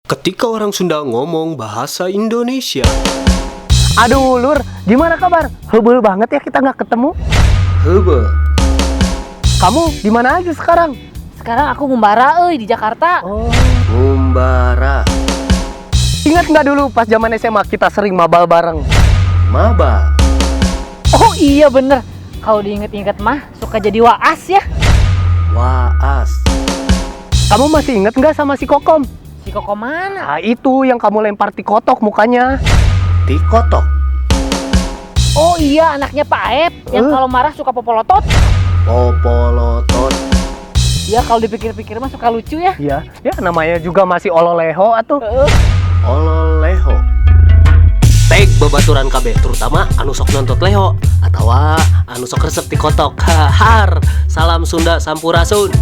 Ketika orang Sunda ngomong bahasa Indonesia. Aduh, Lur, gimana kabar? Heubeul banget ya kita nggak ketemu. Heubeul. Kamu di mana aja sekarang? Sekarang aku ngumbara euy di Jakarta. Oh. Ngumbara. Ingat nggak dulu pas zaman SMA kita sering mabal bareng? Mabal. Oh iya bener. Kalau diinget-inget mah suka jadi waas ya. Waas. Kamu masih inget nggak sama si Kokom? Si Kokom mana? Nah, itu yang kamu lempar tikotok mukanya. Tikotok. Oh iya, anaknya Pak Aep yang kalau marah suka popolotot. Popolotot. Ya kalau dipikir-pikir mah suka lucu ya. Iya, ya namanya juga masih ololeho atuh. Ololeho. Tag babaturan kabeh, terutama anu sok nonton leho atawa anu sok resep tikotok. Har, salam Sunda sampurasun.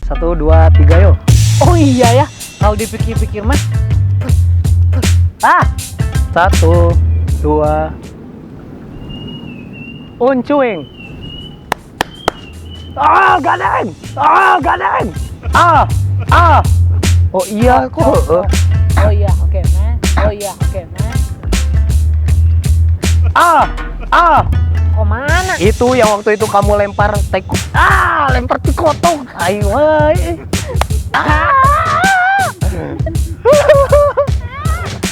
1, 2, 3 yo. Oh iya ya, kalau dipikir-pikir mah. Ah, 1, 2. Uncuing. Ah, gadeng. Ah, gadeng. Ah, ah. Oh iya kok. Oh iya, oke, man. Oh iya, oke, man. Ah, ah. Kok mana? Itu yang waktu itu kamu lempar teko. Ah, lempar tikotok. Ayo, ay. Ah.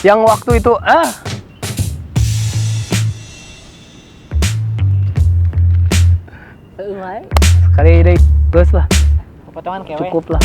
Yang waktu itu ah. Sekali deh, terus lah. Potongan kewe. Cukup lah.